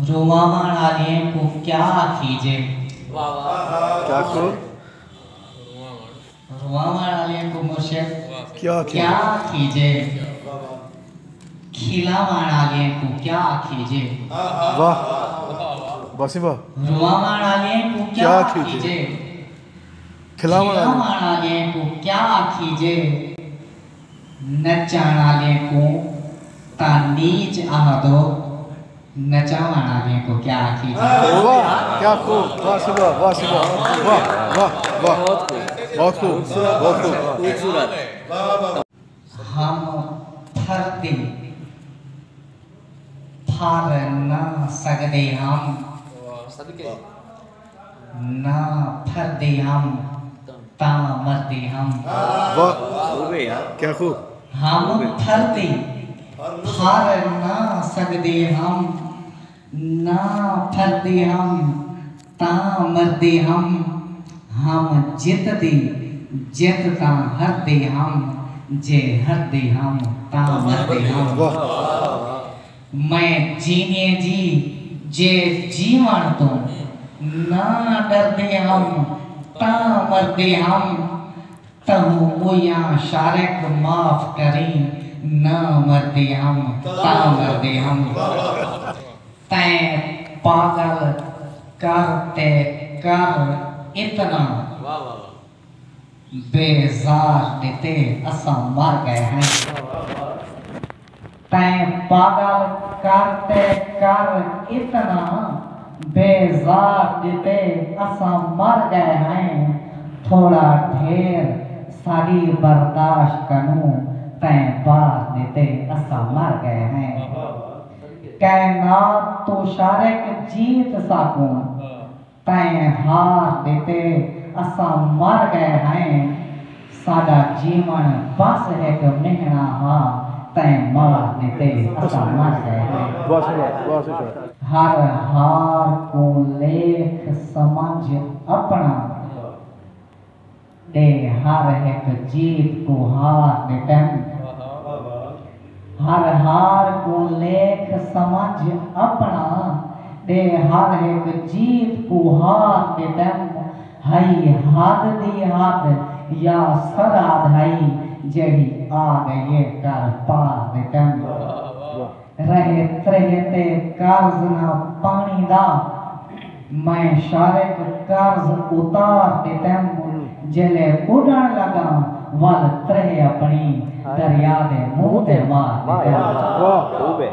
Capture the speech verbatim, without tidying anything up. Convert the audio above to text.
رواوݨ آلیئیں کوں کیا آکھیجے؟ کیا آکھو؟ رواوݨ آلیئیں کوں مرشد کیا آکھیجے؟ کیا آکھیجے؟ کھلاوݨ آلیئیں کوں کیا آکھیجے؟ واہ، واہ سی واہ۔ رواوݨ آلیئیں کوں کیا کیا آکھیجے؟ آکھیجے؟ کھلاوݨ آلیئیں کھلاوݨ آلیئیں کوں کیا آکھیجے؟ نچݨ آلیئیں کوں تاں نیچ آہدو، نچاوݨ آلیئیں کوں کیا آکھیجے؟ واہ، کیا خوب، واہ سی واہ، واہ سی واہ، واہ، واہ، واہ۔ بہت خوب، بہت خوب۔ ہم پھردے پھر نہ سڳدے ہم، نہ پھردے ہم تاں مردے ہم۔ واہ، کیا خوب۔ ہم پھردے پھر نہ سڳدے ہم، نہ پھردے ہم تاں مردے ہم۔ ہم جتدے جت تاں ہردے ہم، جے ہردے ہم تاں مردے ہم۔ واہ۔ میں جیویں جی جے جیوݨ توں نہ ݙردے ہم تاں مردے ہم۔ تہوں ٻویاں شارق معاف کریں، نہ مردے ہم تاں مردے ہم۔ تیں پاڳل کر تے کر اتنا، بیزار ݙتے اساں مر ڳئے ہیں۔ تیں پاڳل کر تے کر اتنا، بیزار ݙتے اساں مر ڳئے ہیں۔ تھوڑا ڈھیر ساݙی برداشت کنوں تیں بار ݙتے اساں مر ڳئے ہیں۔ کائنات توں شارق جیت ساکوں تیں ہار ݙتے اساں مر ڳئے ہیں۔ ساݙا جیوݨ بس ہک مہݨا ہا، تیں مار ݙتے اساں مر ڳئے ہیں۔ واہ سی واہ، واہ سی شاعر۔ ہر ہار کوں لیکھ سمجھ اپݨا، ݙے ہر ہک جیت کوں ہار ݙتم۔ ہر ہار کوں لیکھ سمجھ اپݨا، ݙے ہر ہک جیت کوں ہار ݙتم۔ ہئی حد دی حد یا سرحد ہئی، جیڑھی آ ڳئی اے کر پار ݙتم۔ رہے تریہہ تے قرض نہ پاݨی دا، میں شارق قرض اتار ݙتم۔ جیلے ٻݙݨ لڳاں ول تریہہ اپݨی، دریا دے منہ تے مار ݙتم۔ واہ، خوب ہے۔